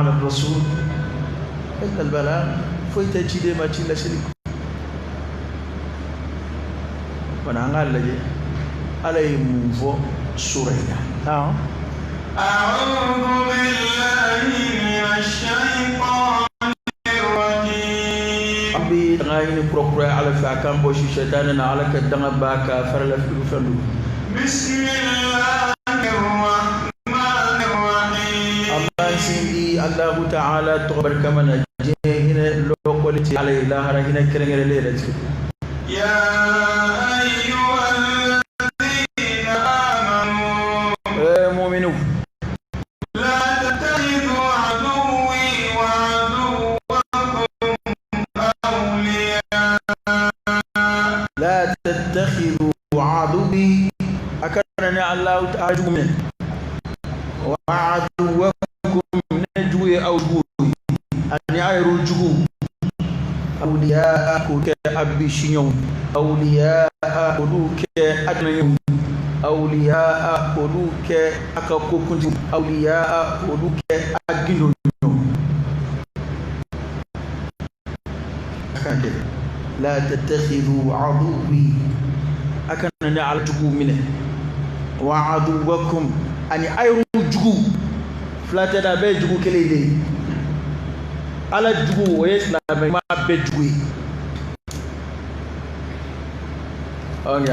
ala rasul illa al-balagh. Foyi tɛ ciden ma ci laseli kɔ. Bana an k'a lajɛ Ala ye mun fɔ sura in na. أعوذ بالله من الشيطان الرجيم. An bɛ tanga ɲini kurakuraya Ala fɛ, a k'an bɔsi sɛtanɛ na. Ala ka danga b'a ka farala filu fɛn don. بسم الله الرحمن الرحيم. An b'an sindi Allahu ta'ala tɔgɔ barikama na, diɲɛ hinɛ lɔkɔli ti Ala ye, lahara hinɛ kɛrɛnkɛrɛnlen yɛrɛ tigi. يا أيها الذين آمنوا Ee muminu, لا تتخذوا عدوي وعدوكم أولياء. لا تتخذوا عدوي, a kana ne Allahu ta'ala jugu minɛ, وعدوكم, ne jugu ye aw jugu ye, ani a yɛrɛw jugu, أولياء, k'o kɛ a bisiɲɔgɔn, أولياء, olu kɛ a dɛmɛɲɔgɔn, أولياء, olu kɛ a ka kokuntigi, أولياء, olu kɛ a gindoɲɔgɔn. A kana kɛ. لا تتخذوا عدوي, a kana ne Ala jugu minɛ, وعدوكم, ani a yɛrɛw jugu. Fila tɛ dɛ, a bɛɛ ye jugu kelen de ye. Ala jugu, o ye silamɛ ɲuman bɛɛ jugu ye.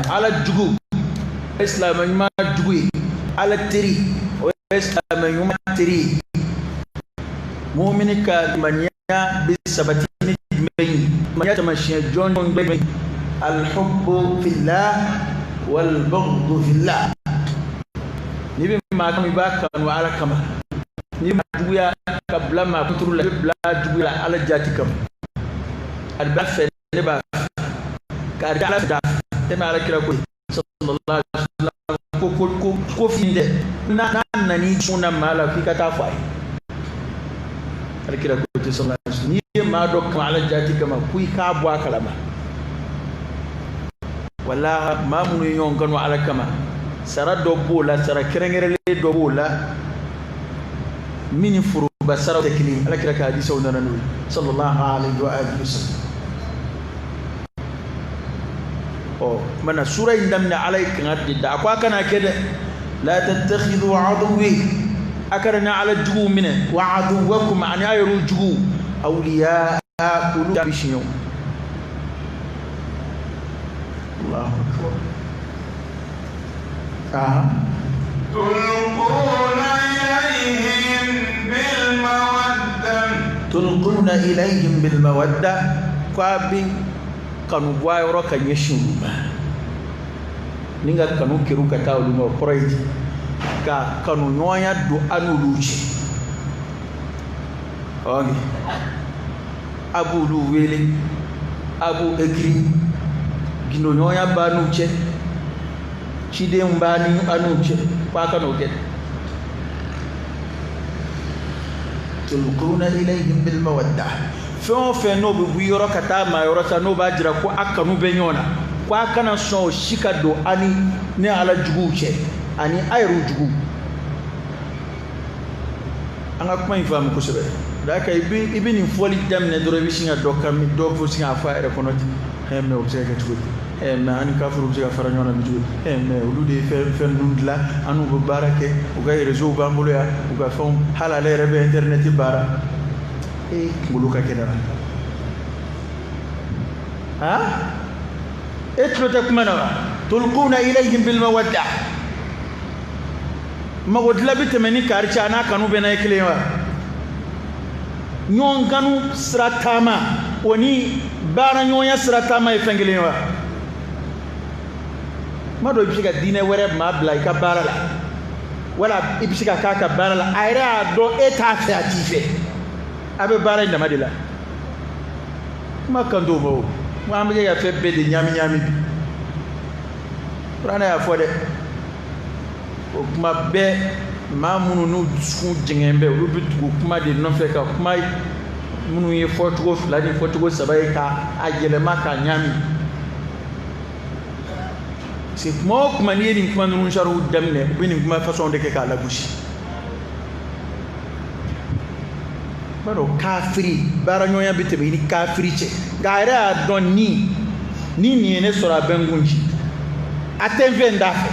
Ala jugu, o ye silamɛ ɲuman jugu ye. Ala teri, o ye silamɛ ɲuman teri ye. Mumini ka limaniya bɛ sabati ni jumɛn ye? Limaniya taamasiyɛn jɔnjɔn jumɛn ye? الحب في الله والبغض في الله. N'i bɛ maa kanu, i b'a kanu Ala kama. N'i bɛ maa juguya ka bila maa kunturu la, i bɛ bila juguya la Ala jati kama. A b'a fɛ, ne b'a fɛ k'a da Ala fɛ, da e ma Ala kira ko ye صلى الله عليه وسلم ko ko ko ko fin dɛ, n'a nan'i sun na maa la, k'i ka taa fɔ a ye. Ala kira ko ten صلى الله عليه وسلم, n'i ye maa dɔ kama Ala jati kama, ko i k'a bɔ a kalama. Wala maa minnu ye ɲɔgɔn kanu Ala kama, sara dɔ b'o la, sara kɛrɛnkɛrɛnlen dɔ b'o la min ni foroba saraw tɛ kelen ye. Ala kira ka hadisaw nana n'o ye صلى الله عليه وآله وسلم. Ɔ mana sura in daminɛ, Ala ye kangari de da, a ko a kana kɛ dɛ. لا تتخذوا عدوي, a kana ne Ala juguw minɛ, وعدوكم, ani a yɛrɛw juguw, أولياء, olu bɛ siɲɛw. الله أكبر. Aha. تلقون إليهم بالمودة. تلقون إليهم بالمودة, ko a bɛ kanu bɔ a yɔrɔ ka ɲɛsin olu ma. Ni ka kanu keru ka taa olu ma, o kɔrɔ ye di? Ka kanu ɲɔgɔnya don an n'olu cɛ. Ok, a b'olu wele, a b'u écrit, gindo ɲɔgɔnya b'a n'u cɛ, cidenw b'a ni a n'u cɛ, ko a kan'o kɛ. تلقون إليهم بالمودة, fɛn o fɛn n'o bɛ bɔ yɔrɔ ka taa maa yɔrɔ sa, n'o b'a jira ko a kanu bɛ ɲɔgɔn na, ko a kana sɔn o si ka don a ni ne Ala juguw cɛ, ani a yɛrɛw juguw. An ka kuma in faamu kosɛbɛ. D'a kan i bɛ nin fɔli daminɛ dɔrɔn, i bɛ sin ka dɔ kan dɔ fo sin k'a fɔ a yɛrɛ kɔnɔ ten: ɛ mɛ o bɛ se ka kɛ cogo di? Ɛ mɛ an ni kafiriw bɛ se ka fara ɲɔgɔn na cogo di? Ɛ mɛ olu de ye fɛn fɛn ninnu dilan, an n'u bɛ baara kɛ, u ka réseau b'an bolo yan, u ka fɛnw, hali ale yɛrɛ bɛ internet baara. E kunkolo ka kɛnɛ wa? Han, e tulo tɛ kuma na wa? تلقون إليهم بالمودة, mago dilan bɛ tɛmɛ ni kari cɛ, a n'a kanu bɛ na ye kelen wa? Ɲɔgɔn kanu sira taama, o ni baara ɲɔgɔnya sira taama ye fɛn kelen ye wa? Kuma dɔ, i bɛ se ka diinɛ wɛrɛ maa bila i ka baara la, wala i bɛ se ka k'a ka baara la, a yɛrɛ y'a dɔn e t'a fɛ, a t'i fɛ, a bɛ baara in dama de la. Kuma kan t'o ma o. An bɛ kɛ ka fɛn bɛɛ de ɲami ɲami bi. Kuranɛ y'a fɔ dɛ, o kuma bɛɛ, maa minnu n'u dusukun jɛngɛn bɛ, olu bɛ tugu kuma de nɔfɛ, ka kuma minnu ye fɔcogo fila ni fɔcogo saba ye, ka a yɛlɛma k'a ɲami. Parce que kuma o kuma, n'i ye nin kuma ninnu sariw daminɛ, u bɛ nin kuma façon de kɛ k'a lagosi. B'a dɔn kafiri baaraɲɔgɔnya bɛ tɛmɛ i ni kafiri cɛ, nka a yɛrɛ y'a dɔn ni nin ye ne sɔrɔ a bɛ n kun ci, a tɛ n fɛ n t'a fɛ.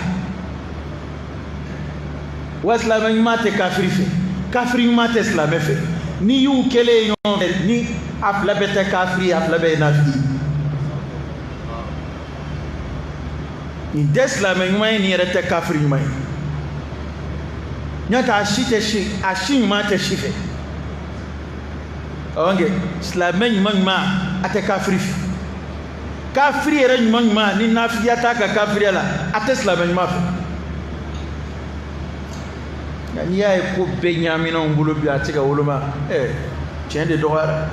Wa silamɛ ɲuman tɛ kafiri fɛ, kafiri ɲuman tɛ silamɛ fɛ. N'i y'u kɛlen ye ɲɔgɔn fɛ, ni a fila bɛɛ tɛ kafiri ye, a fila bɛɛ ye nafigi ye. Nin tɛ silamɛ ɲuman ye, nin yɛrɛ tɛ kafiri ɲuman ye. N'o tɛ a si tɛ si, a si ɲuman tɛ si fɛ. Ɔnkɛ silamɛ ɲuman ɲuman a tɛ kafiri fɛ, kafiri yɛrɛ ɲuman ɲuman ni nafigiya t'a ka kafiriya la, a tɛ silamɛ ɲuman fɛ. Nka n'i y'a ye ko bɛɛ ɲaamina anw bolo bi, a tɛ ka woloma, tiɲɛ de dɔgɔyara.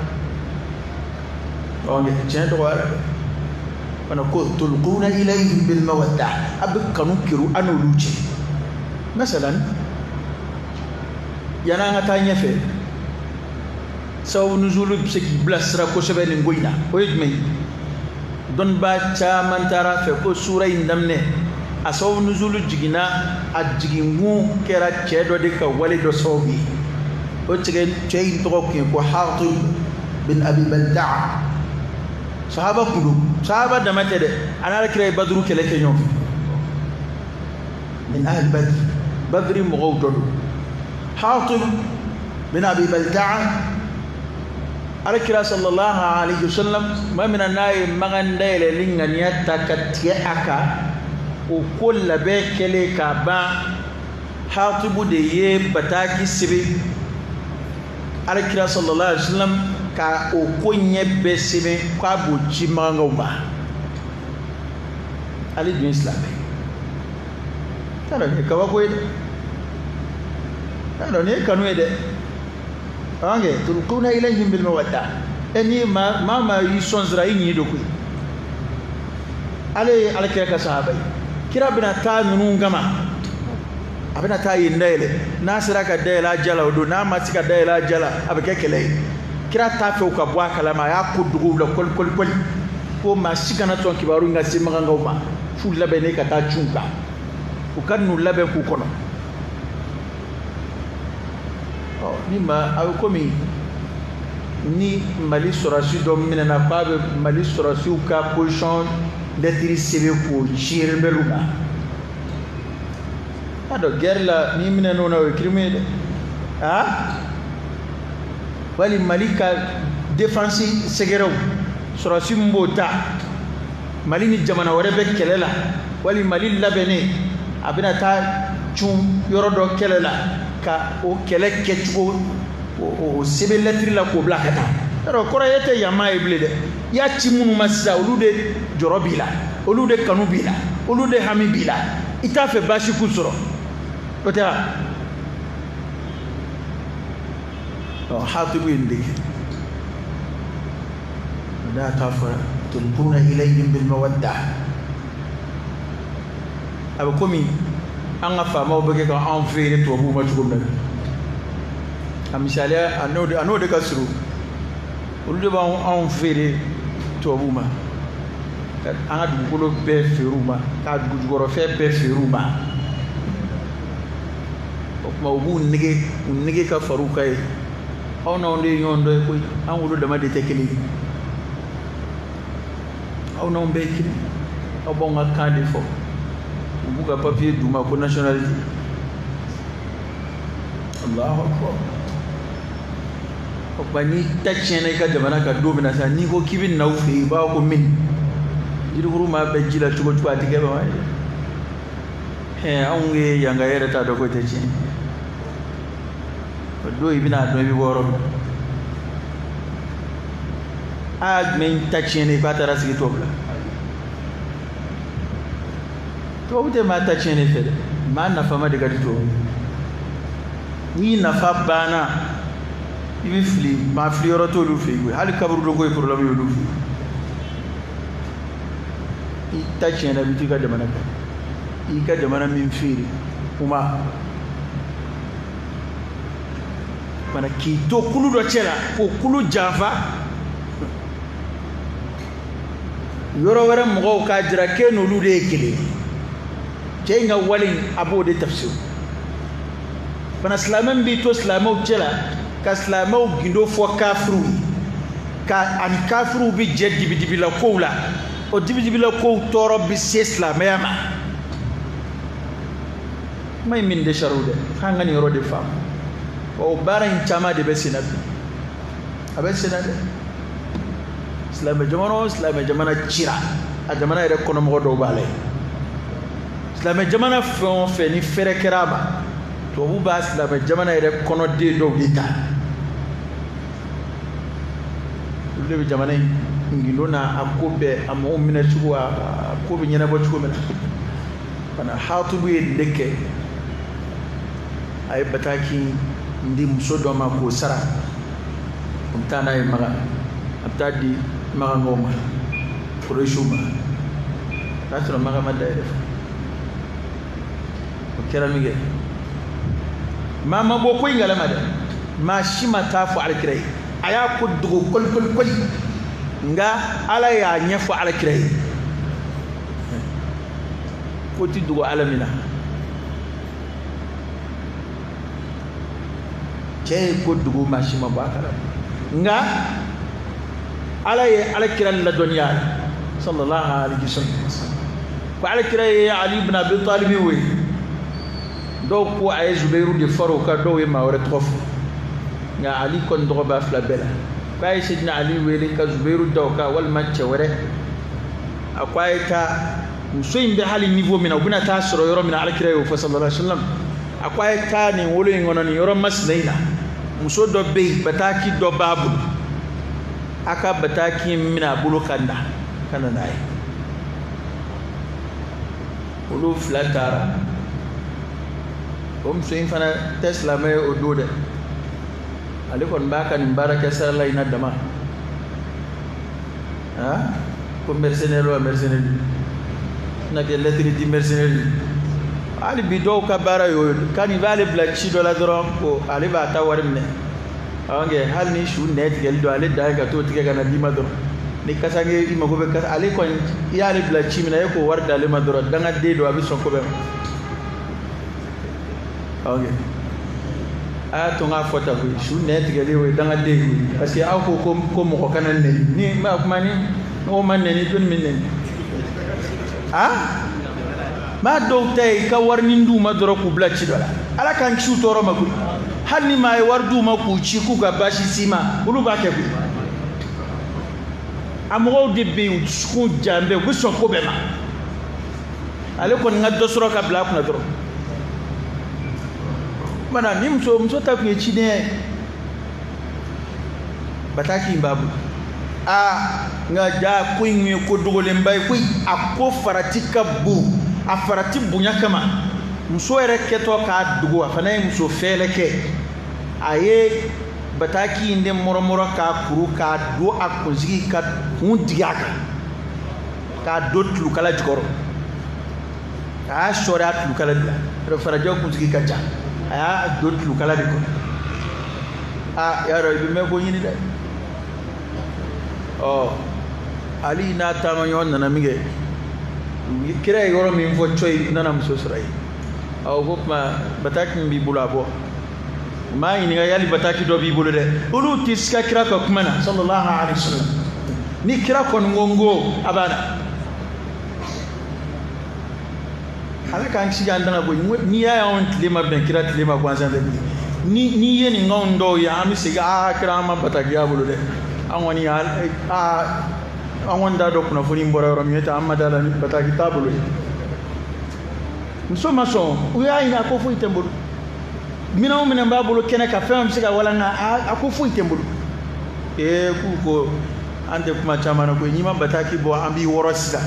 Ɔnkɛ tiɲɛ dɔgɔyara dɛ. Fana ko tulquna ilayhim bil mawadda, a bɛ kanu kɛrɛ an n'olu cɛ. Masalan, yan'an ka taa ɲɛfɛ, sababu nuzulu bɛ se k'i bilasira kosɛbɛ nin ko in na. O ye jumɛn ye? Dɔnnibaa caman taara fɛ ko sura in daminɛ, a sababu nuzulu jiginna, a jiginkun kɛra cɛ dɔ de ka wale dɔ sababu ye. O cɛ in tɔgɔ tun ye ko Hatib bin Abi Balta'a. Sahaba kun don, sahaba dama tɛ dɛ, a n'Ala kira ye Baduru kɛlɛ kɛ ɲɔgɔn fɛ. Min ahli Badr, Badri mɔgɔw dɔ don. Hatib bin Abi Balta'a, Ala kira sallallahu alayhi wa sallam tuma min na n'a ye Makan dayɛlɛli ŋaniya ta ka tigɛ a kan, o ko labɛn kɛlen k'a ban, Hatibu de ye bataki sɛbɛn Ala kira sallallahu alayhi wa sallam ka o ko ɲɛ bɛɛ sɛbɛn k'a b'o ci Makankaw ma. Ale dun ye silamɛ ye. T'a dɔn nin ye kabako ye dɛ, t'a dɔn nin ye kanu ye dɛ. Ɔnkɛ tulquna ilayhim bil mawadda, ni maa maa y'i sɔn sira, i ɲi don koyi. Ale ye Ala kira ka sahaba ye. Kira bɛna taa ninnu kama, a bɛna taa yen dayɛlɛ. N'a sera ka dayɛlɛ a ja la o don, n'a ma se ka dayɛlɛ a ja la, a bɛ kɛ kɛlɛ ye. Kira t'a fɛ u ka bɔ a kalama, a y'a ko dogo u la kɔli kɔli kɔli, ko maa si kana sɔn kibaru in ka se Makankaw ma, f'u labɛnnen ka taa cun u kan, u ka n'u labɛn k'u kɔnɔ. Ni ma a bɛ komi ni Mali sɔrɔdasi dɔ minɛna k'a bɛ Mali sɔrɔdasiw ka position lɛtiri sɛbɛn k'o ci rebelle ma. A dɔn guerre la, n'i minɛn'o na, o ye crime ye dɛ. Ah, wali Mali ka défense sɛgɛrɛw, sɔrɔdasi min b'o ta, Mali ni jamana wɛrɛ bɛ kɛlɛ la, wali Mali labɛnnen a bɛna taa cun yɔrɔ dɔ kɛlɛ la, ka o kɛlɛ kɛcogo o sɛbɛn lɛtiri la k'o bila ka taa. Yarɔ kɔrɔ e tɛ yanmaa ye bilen dɛ. I y'a ci minnu ma sisan, olu de jɔrɔ b'i la, olu de kanu b'i la, olu de hami b'i la, i t'a fɛ baasi k'u sɔrɔ, o tɛ wa? Hatibu ye nin de kɛ. N'a ta fɔra tulquna ilayhim bil mawadda, a bɛ komi an ka faamaw bɛ kɛ ka anw feere tubabuw ma cogo min na. A misaliya, a n'o de ka surun. Olu de b'anw feere tubabuw ma, ka an ka dugukolo bɛɛ feere u ma, k'a dugujukɔrɔfɛn bɛɛ feere u ma. O tuma u b'u nege, u nege ka far'u kan ye. Aw n'anw de ye ɲɔgɔn dɔ ye koyi, an wolo dama de tɛ kelen ye, aw n'anw bɛɛ ye kelen. Aw b'anw ka kan de fɔ, u b'u ka papiye d'u ma ko nationalité. Allahu akbar. O tuma n'i ta tiɲɛna i ka jamana kan don min na sisan, n'i ko k'i bɛ na u fɛ yen, i b'a fɔ ko min jirikuru maa bɛ ji la cogo cogo, a tɛ kɛ bama ye dɛ. Anw ye yanka yɛrɛ t'a dɔn k'o tɛ tiɲɛ. O don i bɛna a dɔn i bɛ bɔ yɔrɔ min. Aa, jumɛn ta tiɲɛnen k'a taara sigi tubabu la? Tubabu tɛ maa ta tiɲɛnen fɛ dɛ, maa nafama de ka di tubabu. N'i nafa banna, i bɛ fili, maa fili yɔrɔ t'olu fɛ yen koyi. Hali kaburudo ko ye problème ye olu fɛ yen. I ta tiɲɛna, i bɛ t'i ka jamana kan, i ka jamana min feere u ma mana k'i to kulu dɔ cɛ la k'o kulu janfa, yɔrɔ wɛrɛ mɔgɔw k'a jira k'e n'olu de ye kelen ye. Cɛ in ka wale in, a b'o de tafsir fana. Silamɛ min b'i to silamɛw cɛ la, Ka silamɛw gindo fɔ kafiriw ye, ka ani kafiriw bɛ jɛ dibidibila kow la, o dibidibila kow tɔɔrɔ bɛ se silamɛya ma. Kuma in min de sariw dɛ, k'an ka nin yɔrɔ de faamu. O baara in caman de bɛ sen na bi, a bɛ sen na dɛ. Silamɛ jamana o silamɛ jamana cira, a jamana yɛrɛ kɔnɔmɔgɔ dɔw b'a la yen. Silamɛ jamana fɛn o fɛn ni fɛrɛ kɛra a ma, tubabu b'a silamɛ jamana yɛrɛ kɔnɔden dɔw de ta, olu de bɛ jamana in gindo n'a a ko bɛɛ, a mɔgɔw minɛ cogo, a ko bɛ ɲɛnabɔ cogo min na. Fana Hatibu ye nin de kɛ, a ye bataki di muso dɔ ma k'o sara, o bɛ taa n'a ye Maga, a bɛ taa di Magankaw ma, Kuresiw ma. O y'a sɔrɔ Maga ma dayɛlɛ fɔlɔ. O kɛra min kɛ, maa ma bɔ ko in kalama dɛ, maa si ma taa fɔ alakira ye, a y'a ko dogo kɔli kɔli kɔli, nka ala y'a ɲɛfɔ alakira ye. Ko ti dogo ala min na. Cɛ ye ko dogo, maa si ma bɔ a kalama, nka ala ye alakira ladɔnniya sallallahu alaihi wasallam. Ko alakira ye Ali ibn Abi Talib wele, dɔw ko a ye Zubairu de fara o kan, dɔw ye maa wɛrɛ tɔgɔ fɔ, nka Ali kɔni tɔgɔ b'a fila bɛɛ la. K'a ye Sidina Ali wele ka Zubairu da o kan walima cɛ wɛrɛ. A ko a ye taa, muso in bɛ hali niveau min na, u bɛna taa sɔrɔ yɔrɔ min na, alakira y'o fɔ sallallahu alaihi wasallam. A ko a ye taa nin wolo in kɔnɔ, nin yɔrɔ masina in na, muso dɔ bɛ yen, bataki dɔ b'a bolo, a ka bataki in minɛ a bolo ka na, ka na n'a ye. Olu fila taara. O muso in fana tɛ silamɛ ye o don dɛ, ale kɔni b'a ka nin baara kɛ sarala in na dama. Ko mercenaire wa mercenaire na kɛ lettre di mercenaire. Hali bi dɔw ka baara y'o ye, kan i b'ale bila ci dɔ la dɔrɔn, ko ale b'a ta wari minɛ. Awɔ, hali ni su nɛ tigɛli don, ale dan ye ka t'o tigɛ ka na d'i ma dɔrɔn. Ni kasange i mago bɛ kasa, ale kɔni i y'ale bila ci min na, e k'o wari d'ale ma dɔrɔn, dangaden don, a bɛ sɔn ko bɛɛ ma. Awɔ, a y'a to n k'a fɔ tan koyi, su nɛ tigɛli o ye dangaden ye, parce que aw ko ko mɔgɔ kana nɛni, ni ma kuma ni mɔgɔ ma nɛni, jɔnni bɛ nɛni? Maa dɔw ta ye i ka warinin d'u ma dɔrɔn k'u bila ci dɔ la. Ala k'an kisi u tɔɔrɔ ma koyi. Hali ni maa ye wari d'u ma k'u ci k'u ka baasi s'i ma, olu b'a kɛ koyi. A mɔgɔw de bɛ yen, u dusukun jan bɛ, u bɛ sɔn ko bɛɛ ma. Ale kɔni ka dɔ sɔrɔ ka bila a kunna dɔrɔn. Mana ni muso ta tun ye cidenya ye, bataki in b'a bolo. Nka ja ko in ye ko dogolenba ye koyi, a ko farati ka bon, a farati bonya kama muso yɛrɛ kɛtɔ k'a dogo, a fana ye muso fɛɛlɛ kɛ. A ye bataki in de mɔrɔmɔrɔ k'a kuru k'a don a kunsigi ka kun digi a kan, k'a don tulukala jukɔrɔ, a y'a sɔɔri a tulukala de la. Farajɛ kunsigi ka ca, a y'a don tulukala de kɔnɔ. Y'a dɔn i bɛ mɛn ko ɲini dɛ. Ali n'a taama ɲɔgɔn nana min kɛ, kira ye yɔrɔ min fɔ cɔyi, nana muso sɔrɔ yen. Awɔ, ko tuma bataki min b'i bolo a bɔ. U m'a ɲininka yali bataki dɔ b'i bolo dɛ, olu tɛ siga kira ka kuma na sallallahu alaihi wasallam. Ni kira kɔni ko n ko a banna. Ala k'an kisi k'an tanga koyi. N'i y'a ye anw tile ma bɛn kira tile ma gansan tɛ bilen. N'i ye nin k'anw dɔw ye, an bɛ segin, kira an ma bataki y'a bolo dɛ, an kɔni an kɔni t'a dɔn kunnafoni bɔra yɔrɔ min, tɛ an ma da la ni bataki t'a bolo ye. Muso ma sɔn, u y'a ɲini, a ko foyi tɛ n bolo. Minɛn o minɛn b'a bolo kɛnɛ kan, fɛn bɛ se ka walanga, a ko foyi tɛ n bolo. K'u ko an tɛ kuma caman na koyi, n'i ma bataki bɔ an b'i wɔrɔ sisan.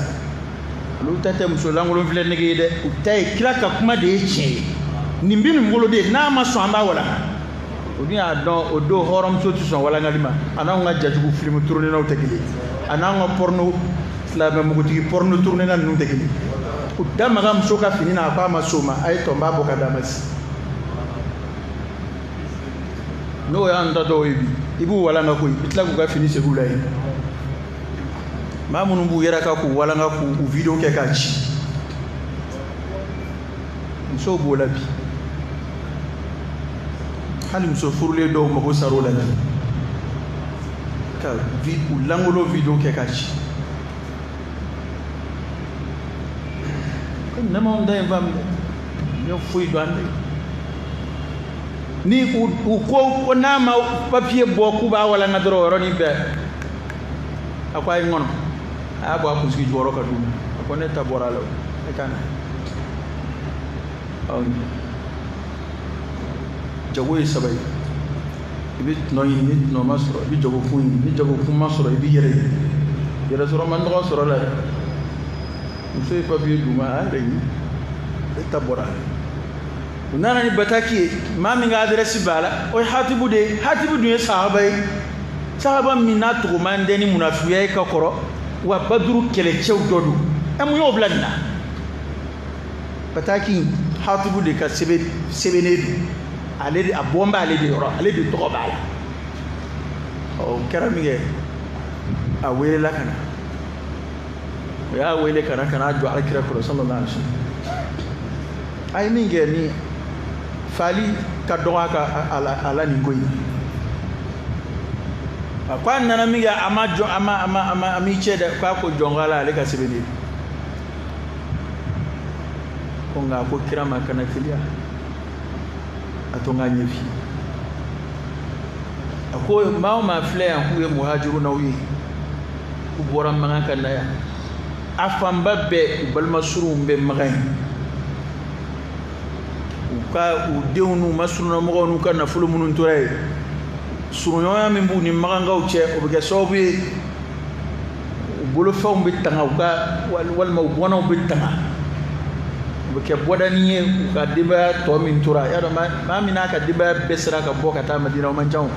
Olu ta tɛ muso lankolon filɛ nege ye dɛ, u ta ye kira ka kuma de ye tiɲɛ ye. Nin bɛ nin bolo de, n'a ma sɔn an b'a walanga. O dun y'a dɔn o don hɔrɔnmuso tɛ sɔn walangali ma, a n'anw ka jajugu filimu tournénaw tɛ kelen ye, a n'anw ka porno silamɛ mugutigi porno tournéna ninnu tɛ kelen ye. U da maga muso ka fini na, a ko a ma s'o ma, a ye tɔnba bɔ ka d'a ma sisan. N'o y'an ta dɔw ye bi, i b'u walanga koyi, i tila k'u ka fini segin u la yen. Maa minnu b'u yɛrɛ kan k'u walanga k'u video kɛ k'a ci, musow b'o la bi. Hali muso furulen dɔw mago sar'o la bi ka u langolo video kɛ ka ci. Ko ne m'anw ta in faamu dɛ, ne foyi dɔn an tɛ. Ni u ko n'a ma papiye bɔ k'u b'a walanga dɔrɔn o yɔrɔnin bɛɛ, a ko a ye n kɔnɔ, a y'a bɔ a kunsigi jukɔrɔ ka d'u ma. A ko ne ta bɔra a la o, e ka na. Jago ye saba ye, i bɛ tɔnɔ ɲini, ni tɔnɔ ma sɔrɔ i bɛ jagokun ɲini, ni jagokun ma sɔrɔ i b'i yɛrɛ ɲini. Yɛrɛ sɔrɔ man nɔgɔ sɔrɔ la dɛ. Muso ye papiye d'u ma, a yɛrɛ ɲini, e ta bɔra a la. U nana ni bataki ye, maa min ka adrɛsi b'a la o ye Hatibu de ye. Hatibu dun ye sahaba ye, sahaba min n'a tugu man dɛ ni munafiya ye ka kɔrɔ, wa Baduru kɛlɛcɛw dɔ don. Ɛ, mun y'o bila nin na? Bataki Hatibu de ka sɛbɛnnen don, ale de a bɔn b'ale de yɔrɔ, ale de tɔgɔ b'a la. Ɔ, o kɛra min kɛ, a welela ka na, o y'a wele ka na ka n'a jɔ alakira kɔrɔ sallallahu alaihi wasallam. A ye min kɛ ni fali ka dɔgɔ a ka a la nin ko in. A ko a nana min kɛ, a ma jɔ, a ma a ma a ma a m'i cɛ dɛ, k'a ko jɔn ko ala ale ka sɛbɛnnen. Ko nka a ko kira ma kana teliya, a to n k'a ɲɛf'i ye. A ko maa o maa filɛ yan k'u ye muhajirunaw ye, k'u bɔra Makan ka na yan, a fanba bɛɛ u balima surunw bɛ Makan yen, u ka u denw n'u masurunamɔgɔw n'u ka nafolo minnu tora yen, surunɲɔgɔnya min b'u ni Makankaw cɛ, o bɛ kɛ sababu ye u bolofɛnw bɛ tanga, u ka walima u bɔnnaw bɛ tanga, u bɛ kɛ bɔdani ye u ka denbaya tɔ min tora. Y'a dɔn maa min n'a ka denbaya bɛɛ sera ka bɔ ka taa Madina, o man ca o.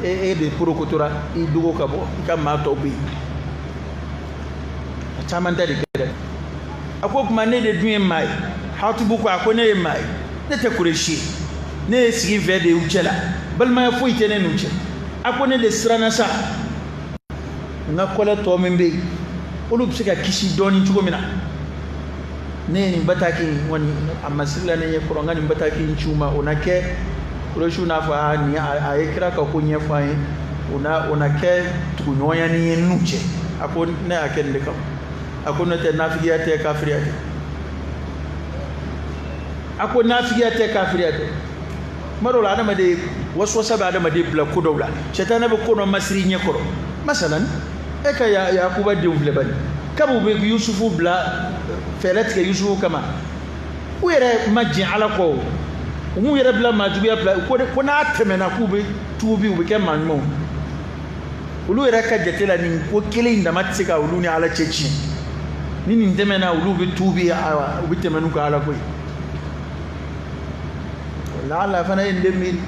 E de porokotora i dogo ka bɔ, i ka maa tɔw bɛ yen, a caman tɛ de kɛ dɛ. A ko tuma ne de dun ye maa ye. Hatibu ko a ko ne ye maa ye, ne tɛ Kuresi ye, ne ye sigi fɛ de y'u cɛ la, balimaya foyi tɛ ne n'u cɛ. A ko ne de siranna sa, n ka kɔlɛ tɔ min bɛ yen, olu bɛ se ka kisi dɔɔnin cogo min na, ne ye nin bataki in kɔni a masiri la ne ɲɛ kɔrɔ, n ka nin bataki in ci u ma, o na kɛ Kuresiw n'a fɔ aa nin a ye kira ka ko ɲɛfɔ an ye, o na kɛ tuguɲɔgɔnya ni ye n'u cɛ. A ko ne y'a kɛ nin de kama. A ko n'o tɛ nafigiya tɛ, kafiriya tɛ. A ko nafigiya tɛ, kafiriya tɛ. Tuma dɔw la adamaden waswasa bɛ adamaden bila ko dɔw la, sɛtanɛ bɛ ko dɔ masiri ɲɛ kɔrɔ. Masalan e ka Yakuba denw filɛ bani, kabi u bɛ Yusufu bila fɛɛrɛ tigɛ Yusufu kama, u yɛrɛ ma jɛn Ala kɔ, u m'u yɛrɛ bila maajuguya bila, ko n'a tɛmɛna k'u bɛ tuubi, u bɛ kɛ maa ɲumanw. Olu yɛrɛ ka jate la nin ko kelen in dama tɛ se ka olu ni Ala cɛ tiɲɛ. Ni nin tɛmɛna olu bɛ tuubi, ayiwa u bɛ tɛmɛ n'u ka Ala ko ye. Laala fana ye nin de miiri.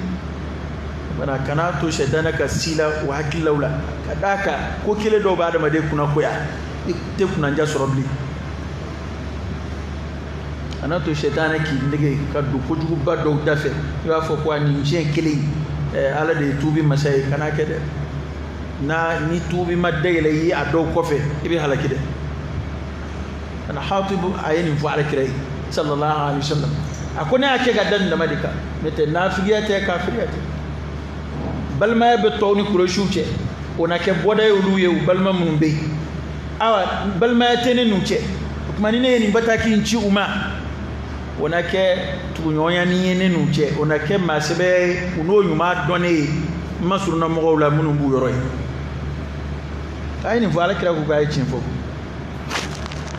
Bana kana to sɛtanɛ ka si la o hakililaw la, ka d'a kan ko kelen dɔw bɛ adamaden kunnagoya, i tɛ kunnanja sɔrɔ bilen. Kana to sɛtanɛ k'i nege ka don kojuguba dɔw da fɛ, i b'a fɔ ko a nin siɲɛ kelen Ala de ye tuubi masa ye, kana kɛ dɛ. N'a ni tuubi ma dayɛlɛ i ye a dɔw kɔfɛ, i bɛ halaki dɛ. Kana Hatibu a ye nin fɔ Ala kira ye sallallahu alaihi wasallam, a ko ne y'a kɛ ka da nin dama de kan, n'o tɛ nafigiya tɛ, kafiriya tɛ. Balimaya bɛ tɔw ni Kuresiw cɛ, o na kɛ bɔda ye olu ye, u balima minnu bɛ yen. Awa balimaya tɛ ne n'u cɛ, o tuma ni ne ye nin bataki in ci u ma, o na kɛ tuguɲɔgɔnya ni ye ne n'u cɛ, o na kɛ maa sɛbɛ ye, u n'o ɲuman dɔn ne ye n masurunna mɔgɔw la minnu b'u yɔrɔ ye. A ye nin fɔ, Ala kira ko k'a ye tiɲɛ fɔ.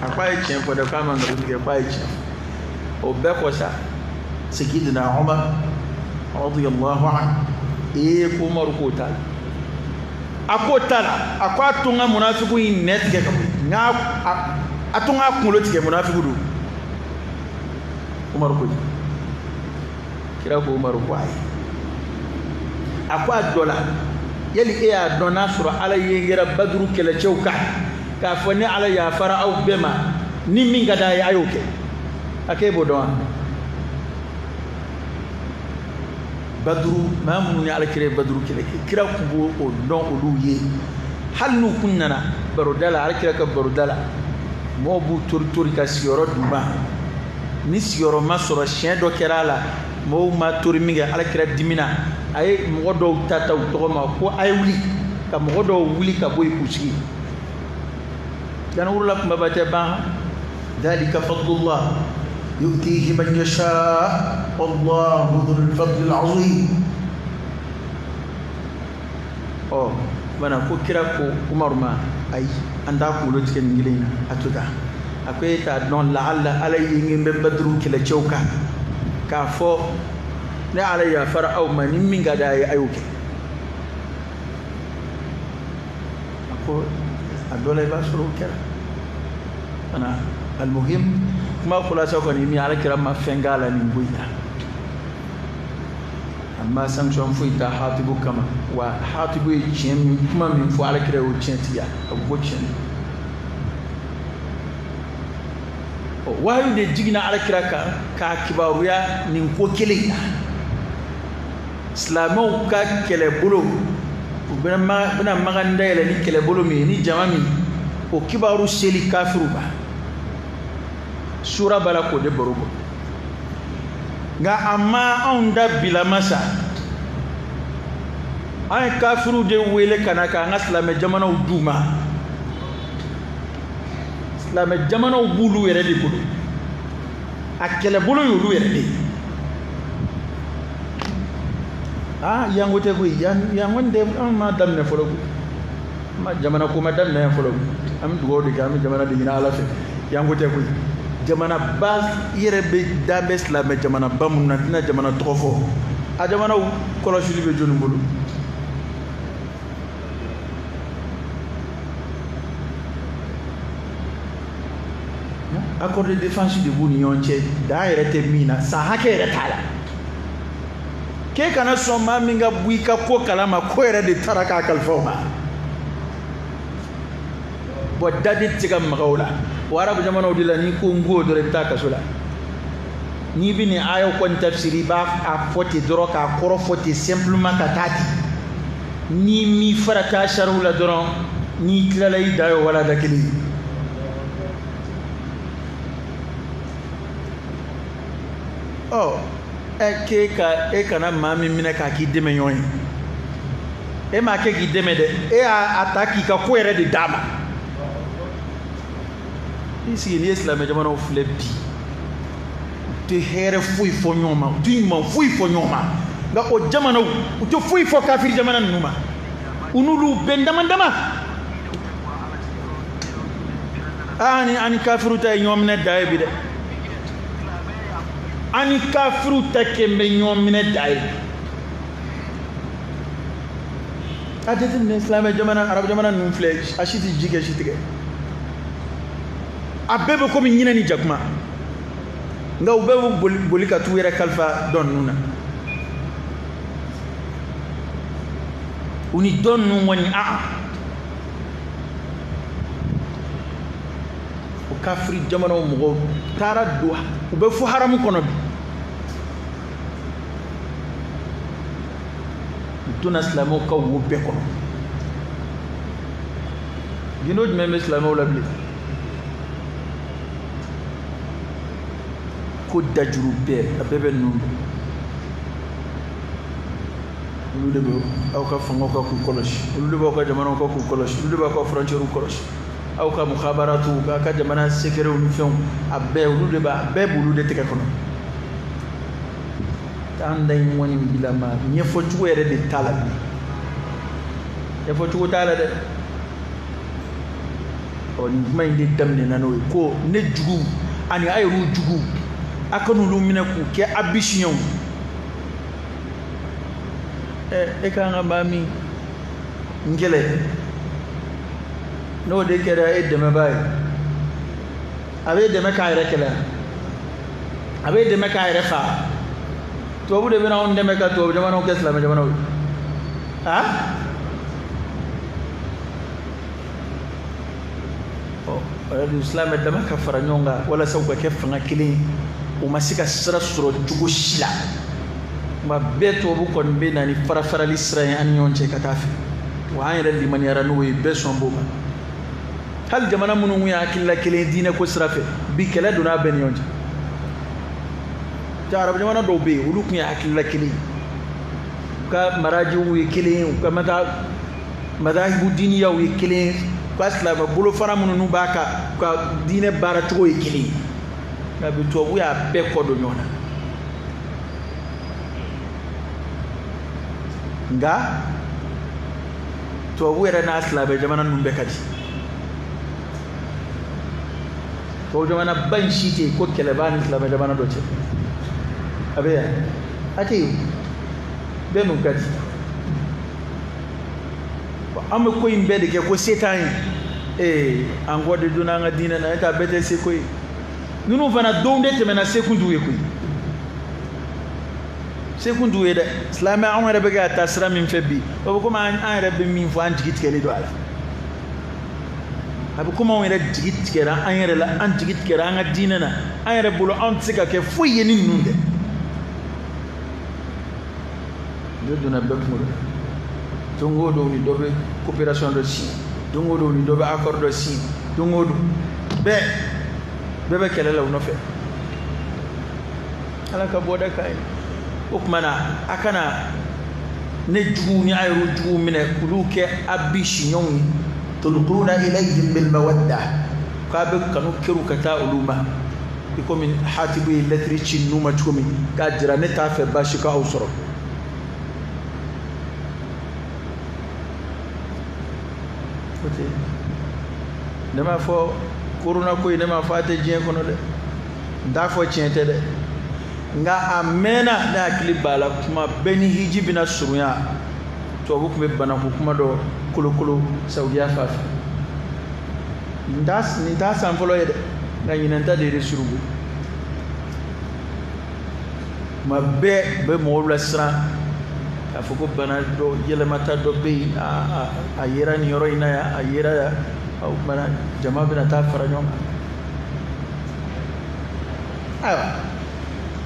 A ko a ye tiɲɛ fɔ dɛ, k'a ma nkalon tigɛ, k'a ye tiɲɛ fɔ. O bɛɛ kɔ sa, Sayyidina Umar radiyallahu anhu, ee ko Umaru k'o t'a la, a k'o t'a la, a ko a to n ka munafiku in nɛ tigɛ ka bɔ yen, n k'a a to n k'a kunkolo tigɛ, munafiku don. Umaru ko ten. Kira ko Umaru ko ayi, a ko a dɔ la, yali e y'a dɔn n'a sɔrɔ Ala ye n kɛra Baduru kɛlɛcɛw kan k'a fɔ ne Ala yafara aw bɛɛ ma, ni min ka d'a ye a y'o kɛ, a k'e b'o dɔn wa? Baduru maa minnu ni Ala kira ye Baduru kɛlɛ kɛ, kira tun b'o dɔn olu ye, hali n'u kun nana baroda la, Ala kira ka baroda la, mɔgɔw b'u tori tori ka sigiyɔrɔ d'u ma. Ni sigiyɔrɔ ma sɔrɔ, siɲɛ dɔ kɛra a la, Mɔgɔw ma tori min kɛ, ala kira dimina, a ye mɔgɔ dɔw ta u tɔgɔ ma ko a ye wuli, ka mɔgɔ dɔw wuli ka bɔ yen k'u sigi. Danawurula kunbaba tɛ ban. Dhalika fadlullah yu'tihi man yasha wallahu dhul fadlil azim. Ɔ bana ko kira ko Umaru ma, ayi, an t'a kunkolo tigɛ nin kelen in na, a to tan. A ko e t'a dɔn lahala ala ye n bɛ Baduru kɛlɛcɛw kan k'a fɔ ne ala yafara aw ma, ni min ka d'a ye a y'o kɛ. A ko a dɔ la i b'a sɔrɔ o kɛra. Bana almuhim, kuma kulasa kɔni min, ala kira ma fɛn k'a la nin ko in na. A ma sanction foyi ta Hatibu kama. Wa Hatibu ye tiɲɛ min kuma min fɔ, ala kira y'o tiɲɛ tigiya, a ko tiɲɛ don. Wahayu de jiginna ala kira kan k'a kibaruya nin ko kelen in na. Silamɛw ka kɛlɛbolo, u bɛna magan dayɛlɛ ni kɛlɛbolo min ye, ni jama min, o kibaru seli kafiru ma. Sura b'a la k'o de baro bɔ. Nka a ma anw da bilama sa. An ye kafiru de wele ka na k'an ka silamɛ jamanaw d'u ma. Silamɛ jamanaw b'olu yɛrɛ de bolo, a kɛlɛbolo y'olu yɛrɛ de ye. Aa, yanko tɛ koyi, yan kɔni tɛ, an ma daminɛ fɔlɔ koyi, ma jamana ko ma daminɛ yan fɔlɔ koyi. An bɛ dugawu de kɛ, an bɛ jamana de ɲini ala fɛ. Yanko tɛ koyi. Jamanaba i yɛrɛ bɛ da bɛ silamɛ jamanaba minnu na, n tɛna jamana tɔgɔ fɔ, a jamanaw kɔlɔsili bɛ jɔnni bolo? Accord de défense de b'u ni ɲɔgɔn cɛ, dan yɛrɛ tɛ min na, san hakɛ yɛrɛ t'a la. K'e kana sɔn maa min ka bɔ i ka ko kalama, ko yɛrɛ de taara k'a kalifa o ma. Bon, da de tɛ se ka maga o la. O arabu jamanaw de la, n'i ko n ko dɔrɔn, i bɛ taa kaso la. N'i bɛ nin ayaw kɔni tafsiri, i b'a a fɔ ten dɔrɔn, k'a kɔrɔ fɔ ten simplement ka taa ten. N'i m'i farata sariw la dɔrɔn, n'i tilala i da ye o wala da kelen ye. Ɔ ɛ, k'e ka e kana maa min minɛ k'a k'i dɛmɛ ɲɔgɔn ye, e m'a kɛ k'i dɛmɛ dɛ, e y'a ta k'i ka ko yɛrɛ de d'a ma. I sigi, n'i ye silamɛ jamanaw filɛ bi, u tɛ hɛrɛ foyi fɔ ɲɔgɔn ma, u tɛ ɲuman foyi fɔ ɲɔgɔn ma. Nka o jamanaw, u tɛ foyi fɔ kafiri jamana ninnu ma, u n'olu bɛn dama dama. Aa, ni ani kafiriw ta ye ɲɔgɔn minɛ da ye bi dɛ, ani kafiriw ta kɛ bɛ ɲɔgɔn minɛ da ye. A jateminɛ, silamɛ jamana, arabu jamana ninnu filɛ, a si tɛ ji kɛ si tigɛ, a bɛɛ bɛ komi ɲinɛ ni jakuma. Nka u bɛɛ bɛ boli boli ka t'u yɛrɛ kalifa dɔ ninnu na. U ni dɔ ninnu kɔni, aa, o kafiri jamanaw mɔgɔw taara don, u bɛ fo haramu kɔnɔ bi. U donna silamɛw ka wo bɛɛ kɔnɔ. Gindo jumɛn bɛ silamɛw la bilen? Ko dajuru bɛɛ, a bɛɛ bɛ ninnu bolo. Olu de bɛ aw ka fangaw ka k'u kɔlɔsi, olu de b'aw ka jamanaw ka k'u kɔlɔsi, olu de b'aw ka frontières kɔlɔsi, aw ka mukhabaratu, k'a ka jamana secrets ni fɛnw, a bɛɛ olu de b'a, a bɛɛ b'olu de tɛgɛ kɔnɔ. An da in kɔni bilama, ɲɛfɔcogo yɛrɛ de t'a la bilen, ɲɛfɔcogo t'a la dɛ. Ɔ, nin kuma in de daminɛna n'o ye ko ne jugu ani a yɛrɛw jugu, a kan'olu minɛ k'u kɛ a bisiɲɛw. Ɛ, e kan ka maa min n kɛlɛ, n'o de kɛra e dɛmɛbaa ye, a b'e dɛmɛ k'a yɛrɛ kɛlɛ, a b'e dɛmɛ k'a yɛrɛ fa. Tubabu de bɛna anw dɛmɛ ka tubabu jamanaw kɛ silamɛ jamanaw ye. A ɔ, silamɛ dama ka fara ɲɔgɔn kan walasa u ka kɛ fanga kelen ye, u ma se ka sira sɔrɔ cogo si la. Tuma bɛɛ tubabu kɔni bɛ na ni fara-farali sira ye an ni ɲɔgɔn cɛ ka taa fɛ. Wa an yɛrɛ limaniyara n'o ye, bɛɛ sɔn b'o ma. Hali jamana minnu kun ye hakilila kelen ye diinɛ ko sira fɛ, bi kɛlɛ donna a bɛɛ ni ɲɔgɔn cɛ. Tɛ arabu jamana dɔw bɛ yen, olu tun ye hakilila kelen ye, u ka marajiw ye kelen ye, u ka madahibu diniyaw ye kelen ye, u ka silamɛ bolofara minnu b'a kan, u ka diinɛ baara cogo ye kelen ye. Nka bi tubabu y'a bɛɛ kɔ don ɲɔgɔn na. Nka tubabu yɛrɛ n'a silamɛ jamana ninnu bɛɛ ka di. Tubabu jamana ba in si tɛ yen ko kɛlɛ b'a ni silamɛ jamana dɔ cɛ. A bɛ yan, a tɛ yen, bɛɛ n'u ka di. An bɛ ko in bɛɛ de kɛ ko se t'an ye. Ee, an kɔ de donna an ka diinɛ na, e t'a bɛɛ tɛ seko ye. Ninnu fana don de tɛmɛna, se kun t'u ye koyi, se kun t'u ye dɛ. Silamɛ anw yɛrɛ bɛ ka taa sira min fɛ bi, o bɛ komi an yɛrɛ bɛ min fɔ, an jigi tigɛlen don a la. A bɛ komi anw yɛrɛ jigi tigɛra an yɛrɛ la, an jigi tigɛra an ka diinɛ na, an yɛrɛ bolo anw tɛ se ka kɛ foyi ye ni ninnu tɛ. Ne donna bɛɛ kunkolo la. Don o don ni dɔ bɛ coopération dɔ signé, don o don ni dɔ bɛ accord dɔ signé, don o don bɛɛ bɛɛ bɛ kɛlɛ la u nɔfɛ. Ala ka bɔda k'an ye. O tuma na, a kana ne juguw ni a yɛrɛ juguw minɛ k'olu kɛ a bi siɲɔgɔnw ye. Tulquna ilayhim bil mawadda, k'a bɛ kanu kɛr'u ka taa olu ma, i komi Hatibu ye lɛtiri ci ninnu ma cogo min k'a jira ne t'a fɛ baasi ka aw sɔrɔ. O tɛ ne m'a fɔ korona ko in, ne m'a fɔ a tɛ diɲɛ kɔnɔ dɛ, n t'a fɔ tiɲɛ tɛ dɛ, nka a mɛnna ne hakili b'a la, kuma bɛɛ ni hiji bɛna surunya, tubabu tun bɛ banako kuma dɔ kolokolo Saudiya fan fɛ. Nin t'a san fɔlɔ ye dɛ, nka ɲinan ta de ye suruku. Kuma bɛɛ bɛ mɔgɔw lasiran k'a fɔ ko bana dɔ yɛlɛmata dɔ bɛ yen, a yera nin yɔrɔ in na yan, a yera yan, o tuma na jama bɛna taa fara ɲɔgɔn kan. Ayiwa,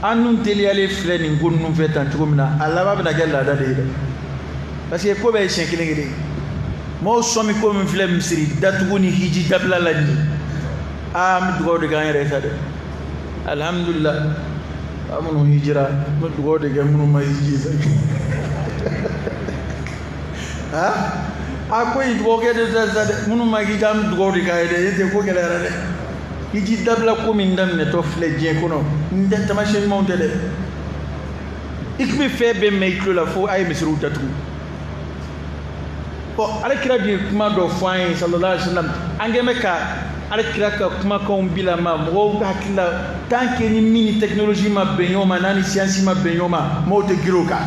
an dun teliyalen filɛ nin ko ninnu fɛ tan cogo min na, a laban bɛna kɛ laada de ye dɛ, parce que ko bɛɛ ye siɲɛ kelen kelen. Mɔgɔw sɔmi ko min filɛ misiri datugu ni hiji dabila la nin ye, aa, an bɛ dugawu de k'an yɛrɛ ye sa dɛ. Alhamdulillah, an minnu hijira, an bɛ dugawu de kɛ minnu ma hiji sa. A ko in dugawu kɛ de sa dɛ, minnu ma hiji, an bɛ dugawu de k'a ye dɛ, e tɛ ko gɛlɛyara dɛ. Hiji dabila ko min daminɛtɔ filɛ diɲɛ kɔnɔ, n tɛ taamasiyɛn ɲumanw tɛ dɛ. I tun bɛ fɛn bɛɛ mɛn i tulo la fo a ye misiriw datugu. Bon, Alakira de ye kuma dɔ fɔ an ye sallallahu alaihi wa sallam, an kɛn bɛ ka Alakira ka kumakanw bila ma mɔgɔw hakili la. Tant que ni min ni technologie ma bɛn ɲɔgɔn ma, n'a ni science ma bɛn ɲɔgɔn ma, mɔgɔw tɛ girin o kan.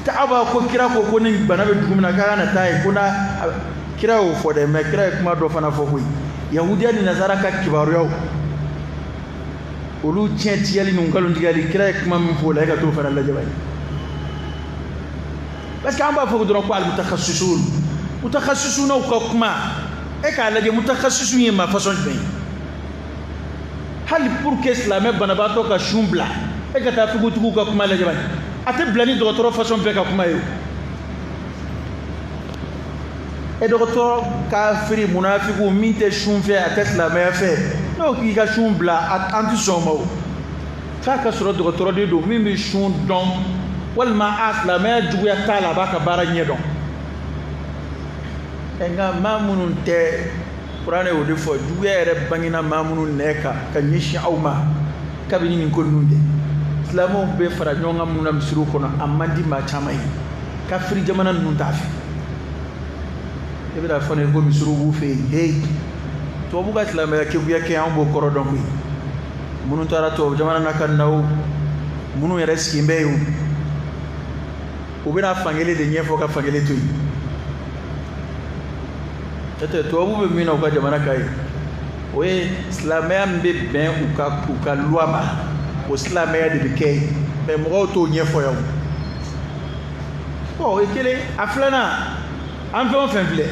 Aw b'a ko kira ko ko ni bana bɛ dugu min na k'a kana taa yen, ko n'a kira y'o fɔ dɛ, mais kira ye kuma dɔ fana fɔ koyi. Yahudiya ni nasara ka kibaruyaw, olu tiɲɛ tigɛli ni nkalon tigɛli, kira ye kuma min fɔ o la, e ka t'o fana lajɛ bani. Parce que an b'a fɔ dɔrɔn ko al-mutakhasisun, mutakhasisunaw ka kuma, e k'a lajɛ mutakhasisun ye maa façon jumɛn ye? Hali pour que silamɛ banabaatɔ ka sun bila, e ka taa fugutigiw ka kuma lajɛ bani, a tɛ bila ni dɔgɔtɔrɔ façon bɛɛ ka kuma ye o. E dɔgɔtɔrɔ kafiri munafiku min tɛ sun fɛ, a tɛ silamɛya fɛ, n'o k'i ka sun bila, an tɛ sɔn o ma o. F'a ka sɔrɔ dɔgɔtɔrɔ de don min bɛ sun dɔn, walima a silamɛya juguya t'a la, a b'a ka baara ɲɛ dɔn. Nka maa minnu tɛ, kuranɛ y'o de fɔ, juguya yɛrɛ bangena maa minnu nɛ kan ka ɲɛsin aw ma kabini nin ko ninnu tɛ. Silamɛw bɛ fara ɲɔgɔn kan minnu na misiriw kɔnɔ, a man di maa caman ye, kafiri jamana ninnu t'a fɛ. E bɛna fɔ ne ko misiriw b'u fɛ yen, heyi, tubabu ka silamɛya keguya kɛ, an b'o kɔrɔ dɔn koyi. Minnu taara tubabu jamana na ka na o, minnu yɛrɛ sigilen bɛ yen o, u bɛna fankelen de ɲɛfɔ ka fankelen to yen. N'o tɛ tubabu bɛ min na u ka jamana kan ye, o ye silamɛya min bɛ bɛn u ka loi ma, o silamɛya de bɛ kɛ yen, mais mɔgɔw t'o ɲɛfɔ yan o. Bon, o ye kelen. A filanan, an fɛn o fɛn filɛ,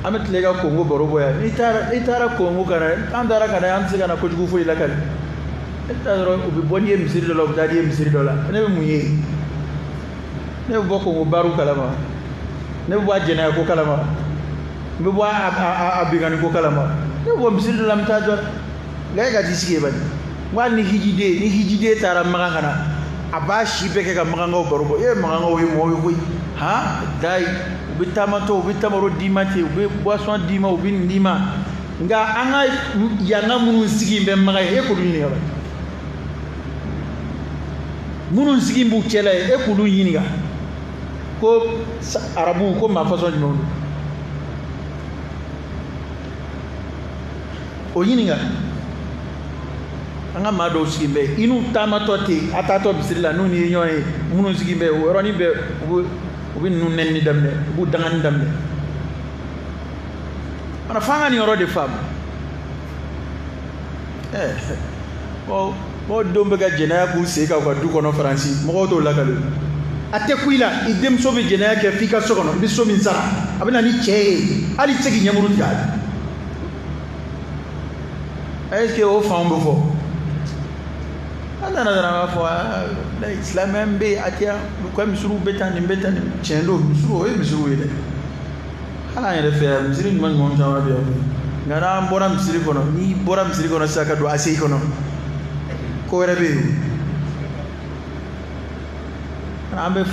an bɛ tile ka Kongo baro bɔ yan. N'i taara Kongo ka na, an taara ka na, an tɛ se ka na kojugu foyi lakali. E bɛ taa sɔrɔ u bɛ bɔ n'i ye misiri dɔ la, u bɛ taa n'i ye misiri dɔ la. Ne bɛ mun ye? Ne bɛ bɔ Kongo baariw kalama, ne bɛ bɔ a jɛnɛya ko kalama, n bɛ bɔ a binkanni ko kalama. Ne bɛ bɔ misiri dɔ la, n bɛ taa dɔ nka e ka t'i sigi yen bani. Wa ni hijiden ni hijiden taara Makan ka na a b'a si bɛɛ kɛ ka Makankaw baro bɔ. E Makankaw ye mɔgɔw ye koyi, han dayi, u bɛ taamatɔ, u bɛ tamaro d'i ma ten, u bɛ boisson d'i ma, u bɛ nin d'i ma. Nka an ka yanka minnu sigi bɛ Makan ye, e k'olu ɲininka ba. Minnu sigi b'u cɛla ye, e k'olu ɲininka ko arabu ko maa fasɔn jumɛn don, o ɲininka. An ka maa dɔw sigi bɛ i n'u taamatɔ ten, a taatɔ misiri la n'u ni ye ɲɔgɔn ye, minnu sigi bɛ o yɔrɔnin bɛɛ u bɛ ninnu nɛnini daminɛ, u b'u dangani daminɛ. Mana f'an ka nin yɔrɔ de faamu. Mɔgɔ denw bɛ ka jɛnɛya k'u sen kan u ka du kɔnɔ Faransi, mɔgɔw t'o lakale. A tɛ ku i la, i denmuso bɛ jɛnɛya kɛ f'i ka so kɔnɔ, i bɛ so min sara, a bɛ na ni cɛ ye, hali i tɛ se k'i ɲɛmuru tigɛ a la. Est-ce que o fanw bɛ fɔ? An nana dɔrɔn an b'a fɔ silamɛ bɛ yen, a tɛ yan, u ka misiriw bɛ tan, nin bɛ tan, nin tiɲɛ don, misiriw o ye misiriw ye dɛ. Hali an yɛrɛ fɛ yan, misiri ɲuman ɲuman caman bɛ yan. Nka n'an bɔra misiri kɔnɔ, n'i bɔra misiri kɔnɔ sisan ka don ACI kɔnɔ, ko wɛrɛ bɛ yen. An bɛ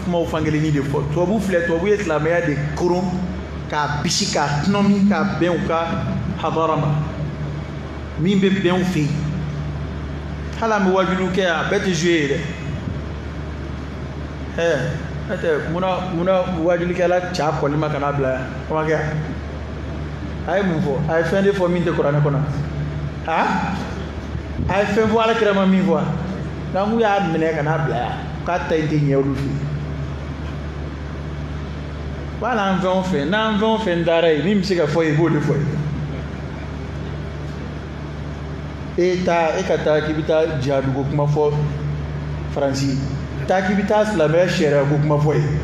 kumaw fankelenni de fɔ. Tubabu filɛ, tubabu ye silamɛya de koron k'a bisi k'a tɔnɔmi k'a bɛn u ka hadara ma, min bɛ bɛn u fɛ yen. Hali an bɛ wajuliw kɛ yan, a bɛɛ tɛ jouer ye dɛ. N'o tɛ munna wajulikɛla ca kɔli ma ka n'a bila yan, o ma kɛ yan. A ye mun fɔ? A ye fɛn de fɔ min tɛ kuranɛ kɔnɔ. A ye fɛn fɔ Ala kira ma min fɔ. Nka n'u y'a minɛ ka n'a bila yan, k'a ta in tɛ ɲɛ olu fɛ yen. Wala an fɛn o fɛn, n'an fɛn o fɛn dara yen, min bɛ se ka fɔ yen, i b'o de fɔ yen. E taa, e ka taa k'i bɛ taa jihadu ko kuma fɔ Faransi, taa k'i bɛ taa silamɛya sariya ko kuma fɔ yen.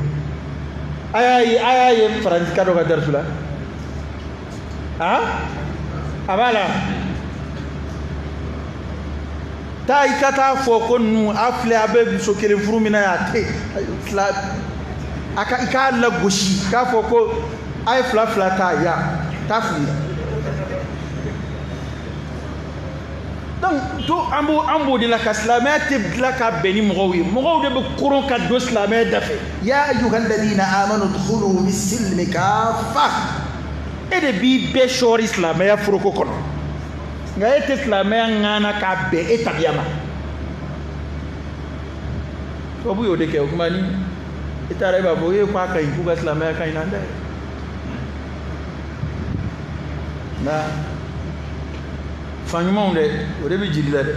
A y'a ye Faransi ka dɔ ka darisu la. A b'a la. Taa i ka taa fɔ ko ninnu a filɛ, a bɛ muso kelen furu min na yan, a tɛ a ka i k'a lagosi k'a fɔ ko a ye fila fila ta yan, taa f'u ye. Donc an b'o de la ka silamɛya tɛ dilan ka bɛn ni mɔgɔw ye, mɔgɔw de bɛ koron ka don silamɛya da fɛ. Ya ayyuhalladhina amanu udkhulu bis-silmi kaffa. E de b'i bɛɛ sɔɔri silamɛya foroko kɔnɔ, nka e tɛ silamɛya ŋana k'a bɛn e tabiya ma. Tubabu y'o de kɛ. O kuma ni e taara e b'a fɔ e k'a ka ɲi, k'u ka silamɛya ka ɲi n'an ta ye. Nka fan ɲumanw dɛ, o de bɛ jigi la dɛ.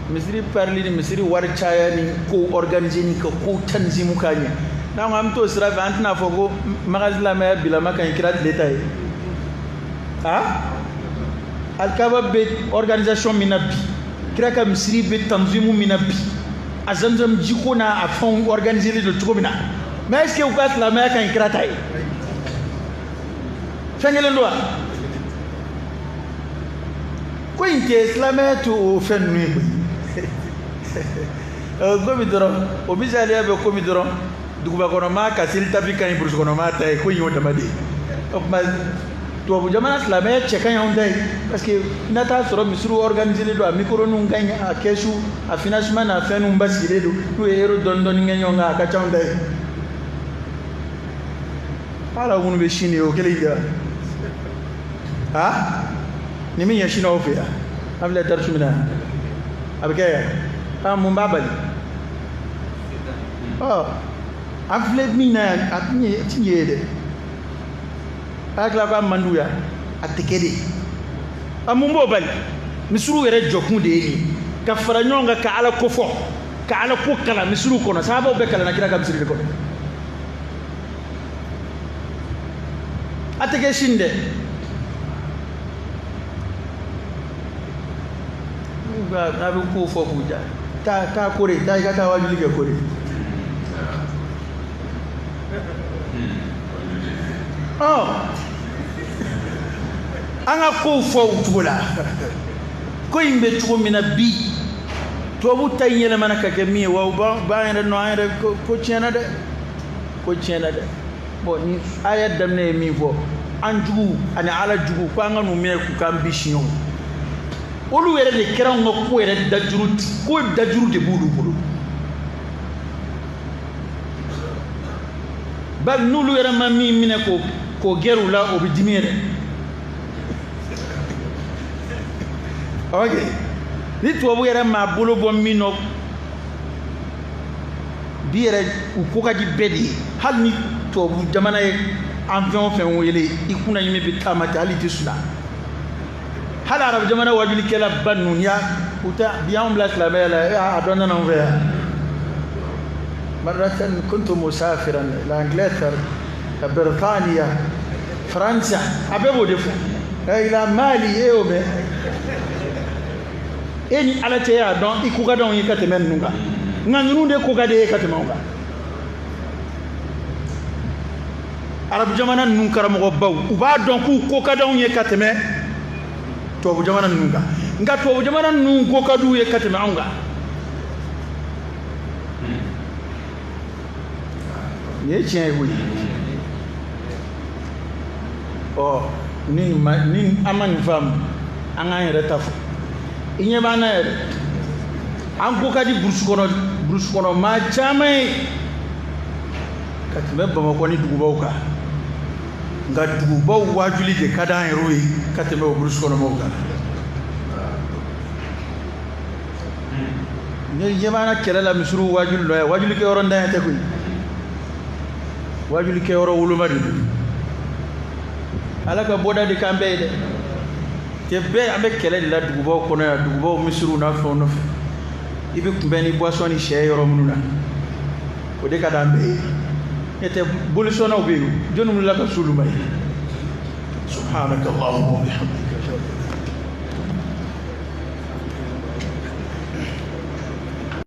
Misiri parili ni misiri wari caya ni kow organiser ni ka kow tanzimu k'a ɲɛ. N'an ko an bɛ t'o sira fɛ, an tɛna fɔ ko Makan silamɛya bilama ka ɲi kira tile ta ye. Alikaba bɛ organisation min na bi, kira ka misiri bɛ tanzimu min na bi, a zamzam jiko n'a a fɛnw organiser don cogo min na, mais est ce que u ka silamɛya ka ɲi kira ta ye? Fɛn kelen don wa? Ko in tɛ silamɛya tɛ o fɛn ninnu ye koyi. Komi dɔrɔn o misaliya bɛ komi dɔrɔn duguba kɔnɔ maa ka seli tapi ka ɲi burusi kɔnɔ maa ta ye, ko in y'o dama de ye. O tuma tubabu jamana silamɛya cɛ ka ɲi anw ta ye, parce que n'a t'a sɔrɔ misiriw organisé don, a micro-ninw ka ɲi, a kɛsu, a financement n'a fɛn ninnu basigilen don, n'u ye euro dɔɔni dɔɔni kɛ ɲɔgɔn kan, a ka ca anw ta ye. Hali minnu bɛ Chine ye, o kelen in de wa? Nin bɛ ɲɛ Chinois fɛ yan, an filɛ darisu min na yan, a bɛ kɛ yan, mun b'a bali? An filɛ min na yan, a ti ɲɛ ye dɛ. A tila k'a man d'u ya, a tɛ kɛ de. A mun b'o bali? Misiriw yɛrɛ jɔkun de ye nin ye, ka fara ɲɔgɔn kan ka Ala ko fɔ, ka Ala ko kalan misiriw kɔnɔ. Sahabaw bɛɛ kalanna kira ka misiri de kɔnɔ. A tɛ kɛ sini dɛ. N'a bɛ kow fɔ k'u ja, taa kore, taa i ka taa wajuli kɛ kore. An ka kow fɔ o cogo la. Ko in bɛ cogo min na bi, tubabu ta in yɛlɛmana ka kɛ min ye, wa u b'an yɛrɛ nɔ, an yɛrɛ ko tiɲɛna dɛ, ko tiɲɛna dɛ. Bon, ni aya daminɛ ye min fɔ, An jugu ani ala jugu ko an ka n'u minɛ k'u k'an bi siɲɛw. Olu yɛrɛ de kɛra anw ka ko yɛrɛ dajuru, ko dajuru de b'olu bolo. Bari n'olu yɛrɛ ma min minɛ k'o gɛrɛ u la, o bɛ dimi yɛrɛ. Ok, ni tubabu yɛrɛ m'a bolo bɔ min nɔ bi yɛrɛ, u ko ka di bɛɛ de ye. Hali ni tubabu jamana ye an fɛn o fɛn wele, i kunna ɲimi bɛ taama ten, hali i tɛ suna. Hali arabu jamana wajulikɛla ba ninnu ya, u tɛ bi anw bila silamɛya la, a dɔ nana anw fɛ yan. مرة كنت مسافرا إلى إنجلترا، بريطانيا، فرنسا، a bɛɛ b'o de fɔ, إلى مالي e y'o mɛn. E ni ala cɛ y'a dɔn i ko ka d'anw ye ka tɛmɛ ninnu kan, nka ninnu de ko ka di e ye ka tɛmɛ anw kan. Arabu jamana ninnu karamɔgɔbaw, u b'a dɔn k'u ko ka d'anw ye ka tɛmɛ tubabu jamana ninnu kan, nka tubabu jamana ninnu ko ka d'u ye ka tɛmɛ anw kan. Nin ye tiɲɛ ye koyi. Ɔ ni ma ni an ma nin faamu, an k'an yɛrɛ ta fɔ. I ɲɛ b'an na yɛrɛ, an ko ka di burusi kɔnɔ, burusi kɔnɔ maa caman ye ka tɛmɛ Bamakɔ ni dugubaw kan, nka dugubaw waajuli de ka d'an yɛrɛw ye ka tɛmɛ o burusi kɔnɔ maaw kan. Ne ɲɛ b'an na kɛlɛ la misiriw waajuli nɔ ye, waajuli kɛyɔrɔ ntanya tɛ koyi, waajuli kɛyɔrɔ woloma de don. Ala ka bɔda de k'an bɛɛ ye dɛ. Tɛ bɛɛ an bɛ kɛlɛ de la dugubaw kɔnɔ yan, dugubaw misiriw n'a fɛnw nɔfɛ. I bɛ kunbɛn ni boisson ni sɛ yɔrɔ minnu na, o de ka d'an bɛɛ ye. N'o tɛ bolisɔnnaw bɛ yen, jɔnni wulila ka s'olu ma ye? Subhanaka Allahumma wa bihamdika.